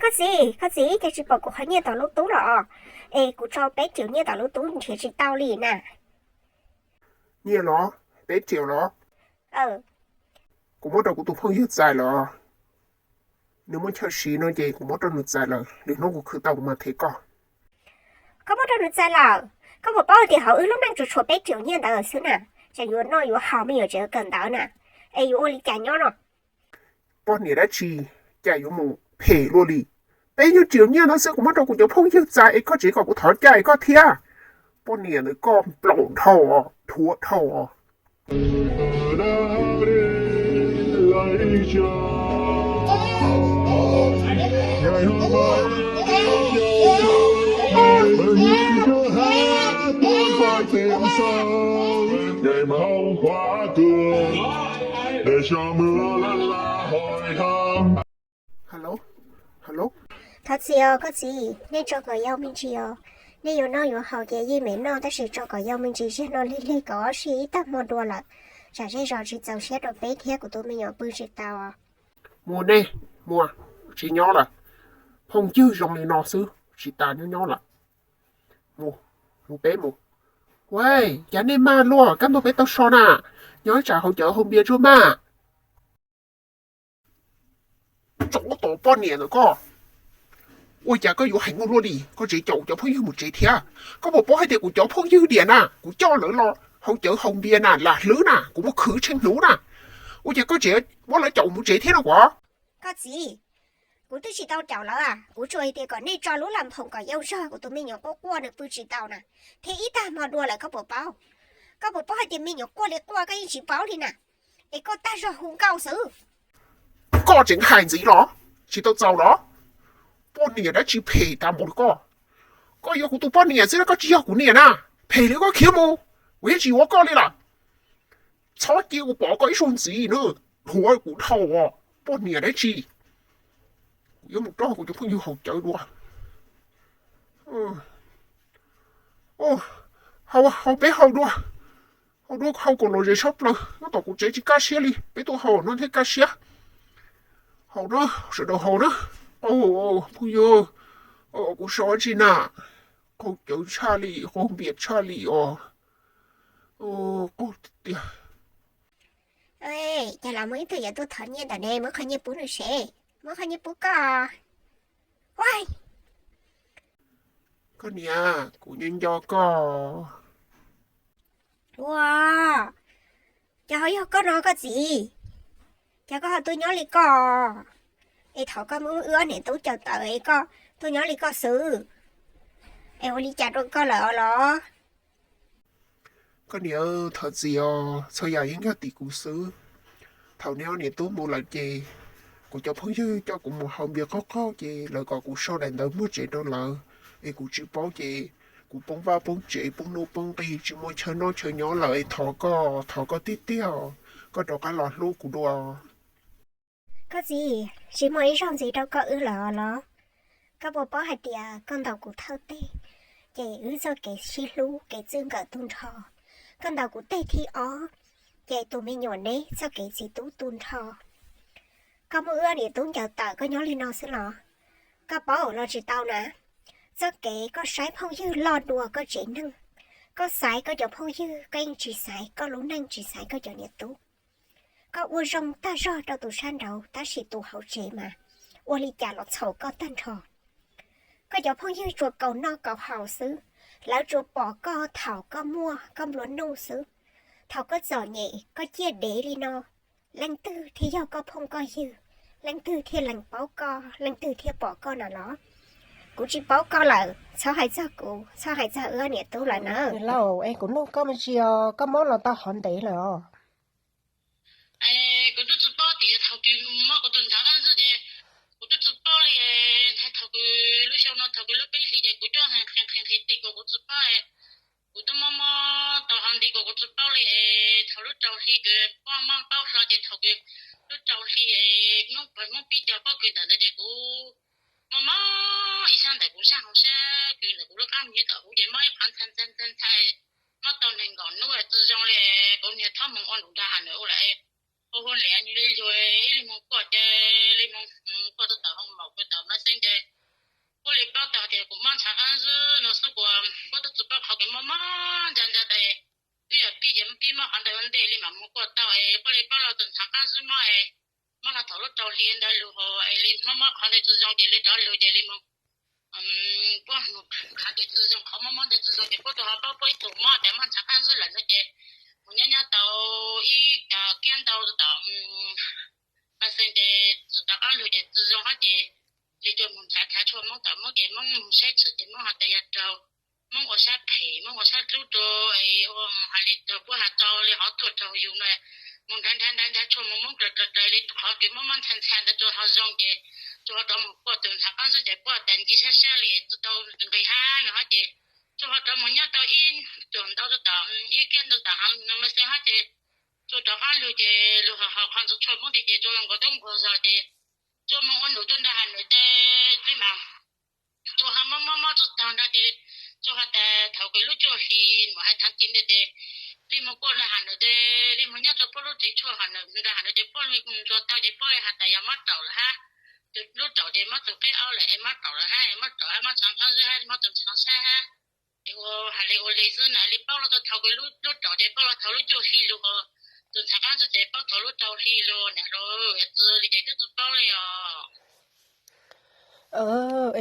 Koj txiv, koj txiv, cas tsis pom kuv qhov nyiaj tom lub tub los? Es kuv tso peb triệu nyiaj tom lub tub nrhiav tsis tau li na. Nyiaj los? Peb triệu los? Kuv muab rau kuv tus phooj ywg txais lawm. Nws muaj chaw siv no ces kuv muab rau nws txais lawm, lwm hnub kuv khwv tau kuv mam them koj. Koj muab rau nws txais lawm? Koj puas paub tias hauv wb lub neej tsuas tshuav peb triệu nyiaj ntawd xwb na? Ces yuav noj yuav haus me nyuam tsev kawm ntawv na, es yuav ua li cas nyob no? Poj niam dab tsi, cas yuav mus phem luaj li? Peb triệu nyiaj ntawd xwb kuv muab rau kuv cov phooj ywg txais es koj tsev kom kuv thov cai koj thiab. Poj niam ntawd koj nplaum dhau, dhuav dhau. Hello, hello. Thov txim os koj txiv, nej tso kom yau me ntsis os. Nej yuav noj yuav haus ces yeej meem noj tab sis tso kom yau me ntsis, zaum no lig lig kaum ob sij ib tag hmo dua lawm, tsam zej zos tsis txaus siab rau peb thiab kuv tus me nyuam pw tsis tau. Mus nej, mus, tsis nyob lawm. Phooj ywg zoo li no xwb tsis tas nyob nyob lawm. Mus, mus peb mus. Ua cas nej maj luaj, kab ntuj peb tau so na, nyob ib tsam haus cawv haus npias tsuag maj. Tsoom ub tom poj niam ntawm koj, ua cas koj yuav heev ua luaj li? Koj tsev caum cov phooj ywg mus tsev thiab. Koj puas paub hais tias kuv cov phooj ywg diam na, kuv coj lawv los haus cawv haus npias na, lam hlwb na, kuv muab khwv tsheej hnub na, ua cas koj tseem muab lawv caum mus tsev thiab no kuv? Koj txiv, kuv twb tsis tau caum lawv, kuv tsuas hais tias kom nej tso lub las phoom kom yau zog, kuv tus me nyuam quaj quaj nws pw tsis tau na, thiab ib tag hmo dua lawm koj puas paub? Koj puas paub hais tias me nyuam quaj li quaj koj yeej tsis paub li na, es koj tag zog hu nkauj xwb. Koj tseem hais ntxiv los? Tsis tau txaus los? Poj niam dab tsi phem tas npaum li koj? Koj yog kuv tus poj niam xwb na, koj tsis yog kuv niam na. Phem li koj khiav mus, kuv yeej tsis yuav koj li lawm. Txhob cia kuv pom koj ib zaug ntxiv na, dhuav kuv dhau os, poj niam dab tsi. Kuv yuav mus nrog kuv cov phooj ywg haus cawv dua. Haus, haus peb haus dua, haus dua haus kom los zes sab plaws, nyob tom kuv tsev tsis kaj siab li, peb tuaj haus no thiaj kaj siab. Haus na, sawv daws haus na. Phooj ywg, kuv so tsi na, qaug cawv tshaj li, qaug npias tshaj li os. Qaug tiag tiag. Cas los muaj ib tug yuav tuaj thov nyiaj ntawm ne, muab qhov nyiaj pub nws seb, muab qhov nyiaj pub koj. Koj niam, kuv nco nco koj. Ua, cas ho yog koj no koj txiv? Cas koj ho tuaj nyob li koj? Es thaum koj muab wb ob niam tub ncaws tawm es koj tuaj nyob li koj xwb, es ua li cas rau koj lawm os los? Koj niam, thov txim os, txhua yam yeej yog tim kuv xwb. Thaum nej ob niam tub mus lawm ces kuv cov phooj ywg coj kuv mus haus npias qaug qaug ces lawv kom kuv sau daim ntawv muag tsev rau lawv, es kuv tsis paub ces kuv poob vaj poob tsev poob nuj poob nqi tsis muaj chaw noj chaw nyob lawm es thov koj, thov koj tiag tiag, koj rov qab los hlub kuv dua. Koj txiv, tsis muaj ib zaug ntxiv rau koj wb lawm os los? Koj puas paub hais tias koj ntaus kuv thawj teg, ces wb txoj kev sib hlub kev txwj nkawm tu nrho. Koj ntaus kuv teg thib ob, ces tus me nyuam neb txoj kev txiv tub tu nrho. Koj muab wb niam tub ncaws tawm koj nyob li no xwb los? Koj paub los tsis tau na. Txoj kev koj saib phooj ywg loj dua koj tsev neeg, koj xaiv koj cov phooj ywg koj yeej tsis xaiv koj lub neej tsis xaiv koj cov niam tub. Koj ua zoo tag zog rau tus sab nraud tab sis tus hauv tsev mas ua li cas los txhaum koj tag nrho. Koj cov phooj ywg tsuas kaus noj kaus haus xwb, lawv tsuas pom koj thaum koj muaj koj nplua nuj xwb. Thaum koj txom nyem koj ciaj dev li no, leej twg thiaj yog koj phooj koj ywg? Leej twg thiaj lees paub koj? Leej twg thiaj pom koj no los? Kuv tsis paub koj lawm, txhob hais txog kuv, txhob hais txog wb niam tub lawm na. Lauj, es kuv nug koj me ntsis os, koj mob los tau hov ntev lawm os? Kuv twb tsis paub tias thaum kws mob kuv tus ntxhais dab ntxwg ces kuv twb tsis paub li. Thaum kws lub xyoo no thaum kws lub peb hlis ces kuv coj nqhis nqhis nqhis ti kuv kuv tsis paub. Kuv twb mob mob tau hov ntev kuv kuv tsis paub li. Thaum lub rau hli kws mob mob paub hlo ces thaum kws lub rau hli Hmoob pab Hmoob pib cog pob kws ntawm ntawd ces kuv mob mob ib sab ntawm kuv sab hauv sab kws ntawm kuv lub qab hniav tawm huv ces mob ib qhov ntxhai ntxhai ntxhai ntxhai, mob tau nees nkaum hnub tsis zoo li. Kuv niag thob moog ua num dag ha nws ua lawm, ua hu liam li luag ib li moog kuaj ces li moog kuaj tau tawm hoo maum kuv tawm mab xeeb ces ntej li mam mus kuaj tau es puab li paub los tus ntxhais qab zib mob es mob los thaum lub rau hli ntawd lug es li mob mob qhov ntawd tsis zoo ces li rov lug ces li mus puab mus qhov ntawd tsis zoo, qhov mob mob ntawd tsis zoo ces puab tsuas ho paub puab ib tug mob tas mob ntxhais qab zib lawm no ces mus nyob nyob tau ib kiab ntau tom mas xees ces txug rov qab lug ces tsis zoo hab ces li tsuas mus nrhav nrhav tshuaj Moob tom Moob ces Moob mus saib tshwm ces Moob has tas yog raug Moob ua sab phem, Moob ua sab dlub rua es ua hais li raug puab has rau li hov tuaj raug yug no. Mus nrhav nrhav nrhav nrhav tshuaj mus Moob dlaws dlaws dlaws li qhov kws mob mob ntxhais ntxhais ntawd tsuas ho zoo ces tsuas ho rov mus kuaj tus ntxhais qab zib ces puab tas ncig sab sab li tsis tau nqis hab no hab ces tsuas ho rov mus nyob tau ib cuag ntau rau tom ib kiab ntau tom hov no mas xees hab ces tsuas rov qab lug ces lug ho qhov ntxuav tshuaj Moob tiag ces tsuas nkaus tub nkaus zog ces tsuas mus ua num rua nram Has Nawm tes li mas tsuas ho mob mob mob tsis taug ntag ces tsuas ho tas thaum kws lub cuaj hli mus hais thav tiv ntawd ces li mus kuaj nram Has Nawm tes li mus nyob rau puab lub tsev tshuaj Has Nawm nram Has Nawm ces puab li ntsuas tau ces puab li has tas yog mob raum lawm hab. Tus lub raum ces mob tus qeb aub lawm es mob raum lawm hab, mob raum hab mob ntxhais qab zib hab mob tus ntxhais sab hab. Es ua hais li ua li xwb na li paub los tau thaum kws lub raum ces paub los thaum lub cuaj hli lug, tus ntxhais qab zib ces paub thaum lub rau hli lug na, txug li ces twb tsis paub li os.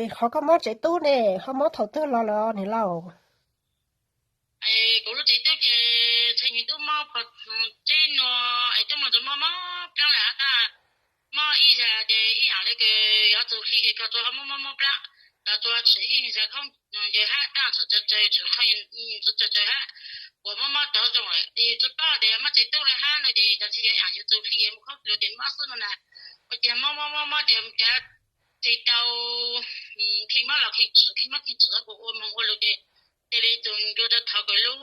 Es qhov koj mob tsev tub ne ho mob thaum twg los lawm niam laus? Kuv lub tsev tub ces ntshe nws twb mob pov tseg no es twb mob txug mob mob plaab lawm hab tab mob ib zag ces ib yaam le kws yuav txug hli ces koj tsuas ho mob mob mob plaab los tsuas tshwm ib zag khaub ncaws hab tab tshwm tsawg tsawg tshwm qhov tshwm tsawg tsawg hab uas mob mob rov zoo lawm es tsis paub tias mob tsev tub li hab no ces yog tsis yog yaam yuav txug hli mus khaub ncaws ces mob xwb no na. Ua cas mob mob mob mob ces cav tsis tau kheej mob los kheej tshwm kheej mob kheej tshwm kuv ua moog ua lug ces cia li txug ntua rau thaum kws lub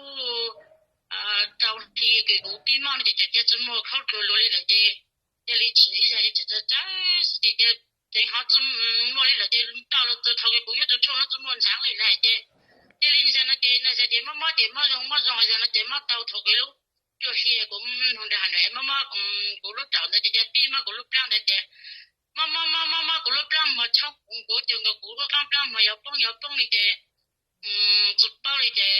rau hli kws kuv pib mob no ces tseem cia tsis muaj khaub ncaws luag li lawm ces cia li tshwm ib zag ces tseem tsawg tsawg xwb ces cia tseem ho tsis muaj li lawm ces tau los txug thaum kws kuv yuav tug tshuaj no tsis muaj ntshaav li lawm ces cia li zag no ces no zag ces mob mob ces mob zoo mob zoo zag no ces mob tau thaum kws lub cuaj hli kuv nug nrag Has Nawm mob mob kuv lub raum ntawd ces cia pib mob kuv lub plaab ntawd ces mob mob mob mob mob kuv lub plaab muag tshoob kuv ces nkaus kuv lub qaab plaab muag yuav poob yuav poob li ces tsis paub li ces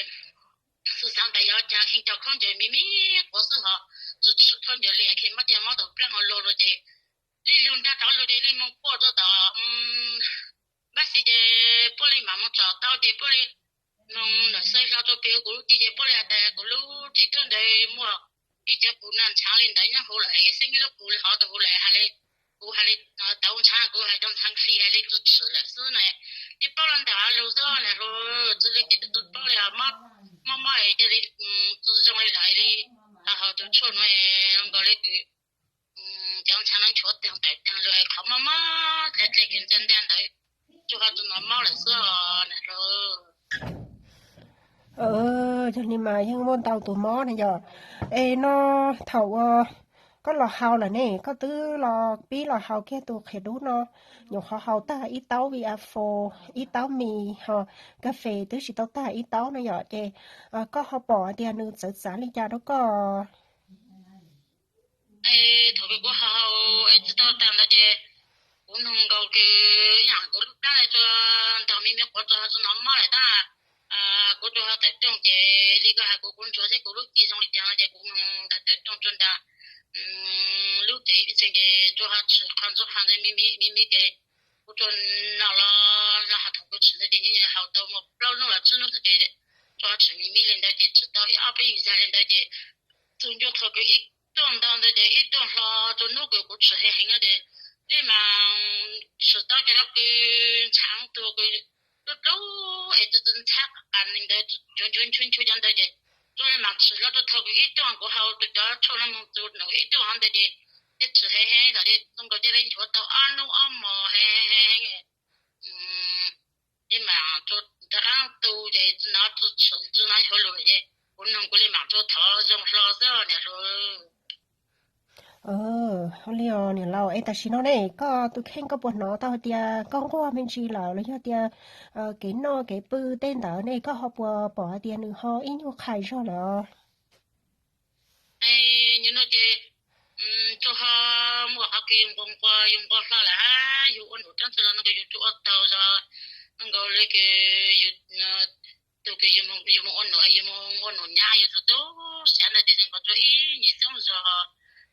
xwb xaav tas yog caag kheej cov khaub ncaws me me quav xwb hos tsis tshwm khaub ncaws li kheej mob cia mob tau plaab ho luag lug ces li lug nrag rov lug ces li moog kuaj rua tom npab xis ces puab li mam moog tsom tau ces puab li moog ntawm xav hlo rua peg kuv lub ci ces puab li has tas kuv lub tsev tub ntawd muaj ib cov qus na ntshaav li ntawd nyob huv lawm es xeeb ib lub qus li hov tau huv lawm hais li kuv hais li tau ntshaav kuv hais rau ntshaav hli hais li tsis tshwm lawm xwb na. Li paub los ntawm lug xwb na, tsis li ces tub tsis paub li mob mob cia li tsis zoo li lawm li haus tus tshuaj no zoo nkaus li kws cov ntshaav no nchuav tawm tawm lug es qhov mob mob dle dle kws ntxa ntxa ntawd tsuas ho tsis nov mob lawm xwb na. Yog li mas yeej muaj ntau tus mob ne yom. Es no thaum uas koj los haus lawm ne koj twb los pib los haus kiag tus qhiav dub no, nyuam qhuav haus tag ib taub V R Four, ib taub mis ho kas fes twb tsis tau tag ib taub no yom ces koj ho pom tias nws txawv txav li cas rau koj? Thaum kws kuv haus es tsis tau tag ntawd ces kuv nug nkaus kws ib yaam kuv lub plab le tsuas ntog me me quav tsuas ho tsis nov mob lawm tab. Kuv tsuas ho tawm rooj ces li koj hais kuv kuv ntsuag xwb kuv lub ci zoo li cas no ces kuv mus tawm tawm rooj tsuas nrag lub tsev ib txheej ces tsuas ho tshwm qhov ntxuav qhov ntawd me me me me ces kuv tsuas noj los los ho thaum kuv tshwm ntawd ces nyob haus tau muaj plaub hnub los tsib hnub xwb ces tsuas ho tshwm me me li ntawd ces tshwm tau ib ob peb zag li ntawd ces txug ncua qhov kws ib tuaj ntau ntawd ces ib tuaj hlo tsuas hnub kws kuv tshwm heev heev no ces li mas tshwm tau cov kws ntshaav tuag kws dub dub es tsis txawj ntxhab qas li ntawd nchuav nchuav nchuav nchuav cov ntawd ces tsuas li mas tshwm los rau thaum kws ib tuaj kuv haus tus cov tshuaj no moog txug nws ib tuaj hov ntawd ces thiaj tshwm heev heev thaum li zoo nkaus thiaj li nchuav tau ob hnub ob hmos heev heev heev li mas tsuas rov qaab tu ces tsis nov tsis tshwm tsis nov xyuav lug ces kuv nug kuv li mas tsuas thov zoo hlo xwb niam hluas. Li os niam laus, es tam sim no ne koj tus kheej koj puas hnov tau hais tias koj nquag me ntsis lawm los yog tias kev noj kev pw tej ntawd ne koj ho puas pom hais tias nws ho ib nyuag qhais zog lawm? Nyuag no ces tsuas ho muaj qhov kws yus nquag nquag yus nquag hlo lawm hab yus ua num rab txag los no kws yus tsuas ua taug zog no nkaus li kws yus tus kws yug moog ua num, yug moog ua num nyab yug tu tu siab ntawd tes zoo nkaus tuaj ib nyuag xyoo zog,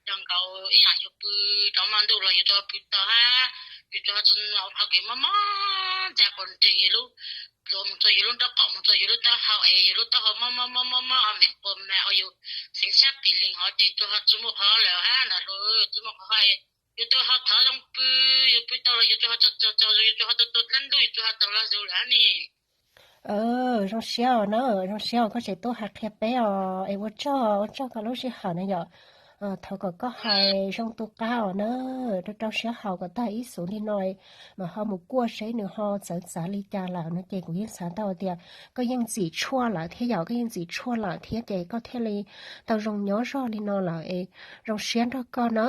yog nkaus ib yaam yug pw rov maj ntuj los yug tuaj pw tau hab, yug tuaj ho txug qhov kws mob mob ntsa quas nreeg yug lub pluav moog txug yug lub nraub qaum moog txug yug lub taub hau es yug lub taub hau mob mob mob mob mob meem quas mas ua yug xeev sab pim leeg hov tes tuaj ho txug muaj qhov lawm hab na, txug muaj qhov hov, yug tuaj ho thov zoo pw, yug pw tau los yug tuaj ho txug, yug tuaj ho tuaj tuaj dlaab ntub yug tuaj ho txug lug zug lawm hab ne. Zoo siab os na, zoo siab os koj tseem tuaj has qhia peb os es ua tsaug, ua tsaug koj lub sij hawm na yom. Thov kom koj hais zoo tu qab os na, rau rau siab haum kom tag ib xuv li no mas ho mus kuaj seb nws ho txawv txav li cas lawm no ces kuv yeej xav tau tias koj yeej txim tshuaj lawm thiab yom, koj yeej txim tshuaj lawm thiab ces koj thiaj li tau zoo nyob zog li no lawm es zoo siab nrog koj na.